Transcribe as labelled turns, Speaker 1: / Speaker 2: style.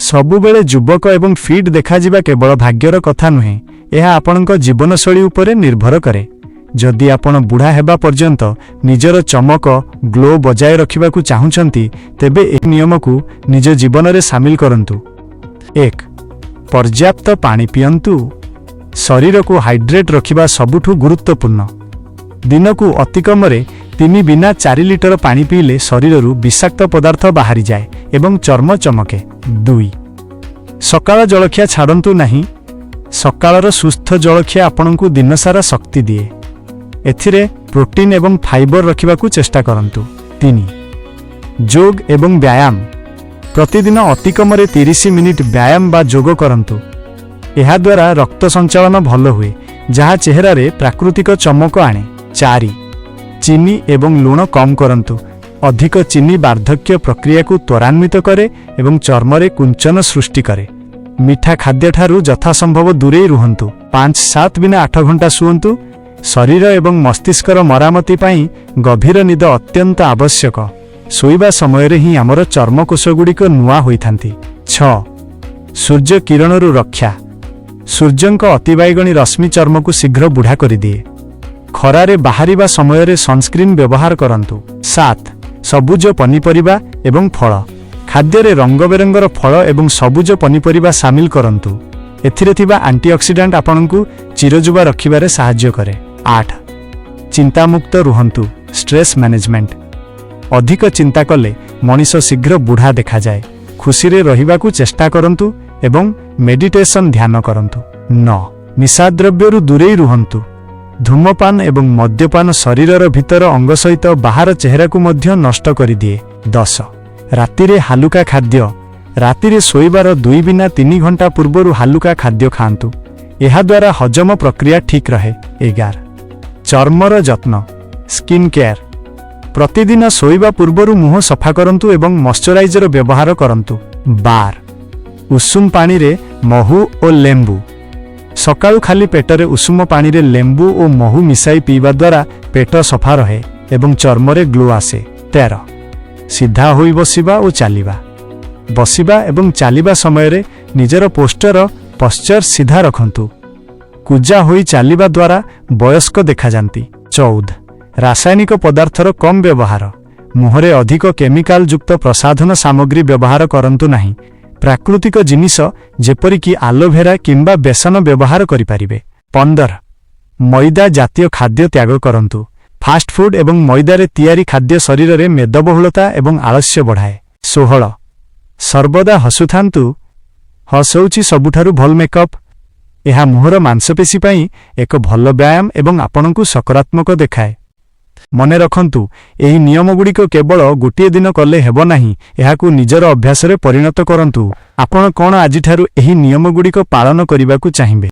Speaker 1: ସବୁବେଳେ ଯୁବକ ଏବଂ ଫିଟ୍ ଦେଖାଯିବା କେବଳ ଭାଗ୍ୟର କଥା ନୁହେଁ, ଏହା ଆପଣଙ୍କ ଜୀବନଶୈଳୀ ଉପରେ ନିର୍ଭର କରେ। ଯଦି ଆପଣ ବୁଢ଼ା ହେବା ପର୍ଯ୍ୟନ୍ତ ନିଜର ଚମକ, ଗ୍ଲୋ ବଜାୟ ରଖିବାକୁ ଚାହୁଁଛନ୍ତି, ତେବେ ଏହି ନିୟମକୁ ନିଜ ଜୀବନରେ ସାମିଲ କରନ୍ତୁ। 1, ପର୍ଯ୍ୟାପ୍ତ ପାଣି ପିଅନ୍ତୁ। ଶରୀରକୁ ହାଇଡ୍ରେଟ୍ ରଖିବା ସବୁଠୁ ଗୁରୁତ୍ୱପୂର୍ଣ୍ଣ। ଦିନକୁ ଅତିକମରେ 3 ବିନା 4 ଲିଟର ପାଣି ପିଇଲେ ଶରୀରରୁ ବିଷାକ୍ତ ପଦାର୍ଥ ବାହାରିଯାଏ ଏବଂ ଚର୍ମ ଚମକେ। 2, ସକାଳ ଜଳଖିଆ ଛାଡ଼ନ୍ତୁ ନାହିଁ। ସକାଳର ସୁସ୍ଥ ଜଳଖିଆ ଆପଣଙ୍କୁ ଦିନସାରା ଶକ୍ତି ଦିଏ। ଏଥିରେ ପ୍ରୋଟିନ୍ ଏବଂ ଫାଇବର ରଖିବାକୁ ଚେଷ୍ଟା କରନ୍ତୁ। 3, ଯୋଗ ଏବଂ ବ୍ୟାୟାମ। ପ୍ରତିଦିନ ଅତିକମରେ 30 ମିନିଟ୍ ବ୍ୟାୟାମ ବା ଯୋଗ କରନ୍ତୁ। ଏହାଦ୍ୱାରା ରକ୍ତ ସଞ୍ଚାଳନ ଭଲ ହୁଏ, ଯାହା ଚେହେରାରେ ପ୍ରାକୃତିକ ଚମକ ଆଣେ। 4, ଚିନି ଏବଂ ଲୁଣ କମ୍ କରନ୍ତୁ। ଅଧିକ ଚିନି ବାର୍ଦ୍ଧକ୍ୟ ପ୍ରକ୍ରିୟାକୁ ତ୍ୱରାନ୍ୱିତ କରେ ଏବଂ ଚର୍ମରେ କୁଞ୍ଚନ ସୃଷ୍ଟି କରେ। ମିଠା ଖାଦ୍ୟଠାରୁ ଯଥାସମ୍ଭବ ଦୂରେଇ ରୁହନ୍ତୁ। 5, 7 ବିନା 8 ଘଣ୍ଟା ଶୁଅନ୍ତୁ। ଶରୀର ଏବଂ ମସ୍ତିଷ୍କର ମରାମତି ପାଇଁ ଗଭୀର ନିଦ ଅତ୍ୟନ୍ତ ଆବଶ୍ୟକ। ଶୋଇବା ସମୟରେ ହିଁ ଆମର ଚର୍ମକୋଷଗୁଡ଼ିକ ନୂଆ ହୋଇଥାନ୍ତି। 6, ସୂର୍ଯ୍ୟ କିରଣରୁ ରକ୍ଷା। ସୂର୍ଯ୍ୟଙ୍କ ଅତିବାଇଗଣୀ ରଶ୍ମି ଚର୍ମକୁ ଶୀଘ୍ର ବୁଢ଼ା କରିଦିଏ। ଖରାରେ ବାହାରିବା ସମୟରେ ସନସ୍କ୍ରିନ୍ ବ୍ୟବହାର କରନ୍ତୁ। 7, ସବୁଜ ପନିପରିବା ଏବଂ ଫଳ। ଖାଦ୍ୟରେ ରଙ୍ଗବେରଙ୍ଗର ଫଳ ଏବଂ ସବୁଜ ପନିପରିବା ସାମିଲ କରନ୍ତୁ। ଏଥିରେ ଥିବା ଆଣ୍ଟିଅକ୍ସିଡାଣ୍ଟ ଆପଣଙ୍କୁ ଚିରଯୁବା ରଖିବାରେ ସାହାଯ୍ୟ କରେ। 8, ଚିନ୍ତାମୁକ୍ତ ରୁହନ୍ତୁ, ଷ୍ଟ୍ରେସ୍ ମ୍ୟାନେଜମେଣ୍ଟ। ଅଧିକ ଚିନ୍ତା କଲେ ମଣିଷ ଶୀଘ୍ର ବୁଢ଼ା ଦେଖାଯାଏ। ଖୁସିରେ ରହିବାକୁ ଚେଷ୍ଟା କରନ୍ତୁ ଏବଂ ମେଡିଟେସନ୍, ଧ୍ୟାନ କରନ୍ତୁ। 9, ନିଶାଦ୍ରବ୍ୟରୁ ଦୂରେଇ ରୁହନ୍ତୁ। ଧୂମପାନ ଏବଂ ମଦ୍ୟପାନ ଶରୀରର ଭିତର ଅଙ୍ଗ ସହିତ ବାହାର ଚେହେରାକୁ ମଧ୍ୟ ନଷ୍ଟ କରିଦିଏ। 10, ରାତିରେ ହାଲୁକା ଖାଦ୍ୟ। ରାତିରେ ଶୋଇବାର 2 ବିନା 3 ଘଣ୍ଟା ପୂର୍ବରୁ ହାଲୁକା ଖାଦ୍ୟ ଖାଆନ୍ତୁ। ଏହାଦ୍ୱାରା ହଜମ ପ୍ରକ୍ରିୟା ଠିକ୍ ରହେ। 11, ଚର୍ମର ଯତ୍ନ, ସ୍କିନ୍ କେୟାର। ପ୍ରତିଦିନ ଶୋଇବା ପୂର୍ବରୁ ମୁହଁ ସଫା କରନ୍ତୁ ଏବଂ ମଶ୍ଚରାଇଜର ବ୍ୟବହାର କରନ୍ତୁ। 12, ଉଷୁମ ପାଣିରେ ମହୁ ଓ ଲେମ୍ବୁ। ସକାଳୁ ଖାଲି ପେଟରେ ଉଷୁମ ପାଣିରେ ଲେମ୍ବୁ ଓ ମହୁ ମିଶାଇ ପିଇବା ଦ୍ୱାରା ପେଟ ସଫା ରହେ ଏବଂ ଚର୍ମରେ ଗ୍ଲୋ ଆସେ। 13, ସିଧା ହୋଇ ବସିବା ଓ ଚାଲିବା। ବସିବା ଏବଂ ଚାଲିବା ସମୟରେ ନିଜର ପଶ୍ଚର ସିଧା ରଖନ୍ତୁ। କୁଜା ହୋଇ ଚାଲିବା ଦ୍ୱାରା ବୟସ୍କ ଦେଖାଯାନ୍ତି। 14, ରାସାୟନିକ ପଦାର୍ଥର କମ୍ ବ୍ୟବହାର। ମୁହଁରେ ଅଧିକ କେମିକାଲ ଯୁକ୍ତ ପ୍ରସାଧନ ସାମଗ୍ରୀ ବ୍ୟବହାର କରନ୍ତୁ ନାହିଁ। ପ୍ରାକୃତିକ ଜିନିଷ ଯେପରିକି ଆଲୋଭେରା କିମ୍ବା ବେସନ ବ୍ୟବହାର କରିପାରିବେ। 15, ମଇଦା ଜାତୀୟ ଖାଦ୍ୟ ତ୍ୟାଗ କରନ୍ତୁ। ଫାଷ୍ଟଫୁଡ୍ ଏବଂ ମଇଦାରେ ତିଆରି ଖାଦ୍ୟ ଶରୀରରେ ମେଦବହୁଳତା ଏବଂ ଆଳସ୍ୟ ବଢ଼ାଏ। 16, ସର୍ବଦା ହସୁଥାନ୍ତୁ। ହସ ହେଉଛି ସବୁଠାରୁ ଭଲ ମେକଅପ୍। ଏହା ମୁହଁର ମାଂସପେଶୀ ପାଇଁ ଏକ ଭଲ ବ୍ୟାୟାମ ଏବଂ ଆପଣଙ୍କୁ ସକାରାତ୍ମକ ଦେଖାଏ। ମନେ ରଖନ୍ତୁ, ଏହି ନିୟମଗୁଡ଼ିକ କେବଳ ଗୋଟିଏ ଦିନ କଲେ ହେବ ନାହିଁ, ଏହାକୁ ନିଜର ଅଭ୍ୟାସରେ ପରିଣତ କରନ୍ତୁ। ଆପଣ କ'ଣ ଆଜିଠାରୁ ଏହି ନିୟମଗୁଡ଼ିକ ପାଳନ କରିବାକୁ ଚାହିଁବେ?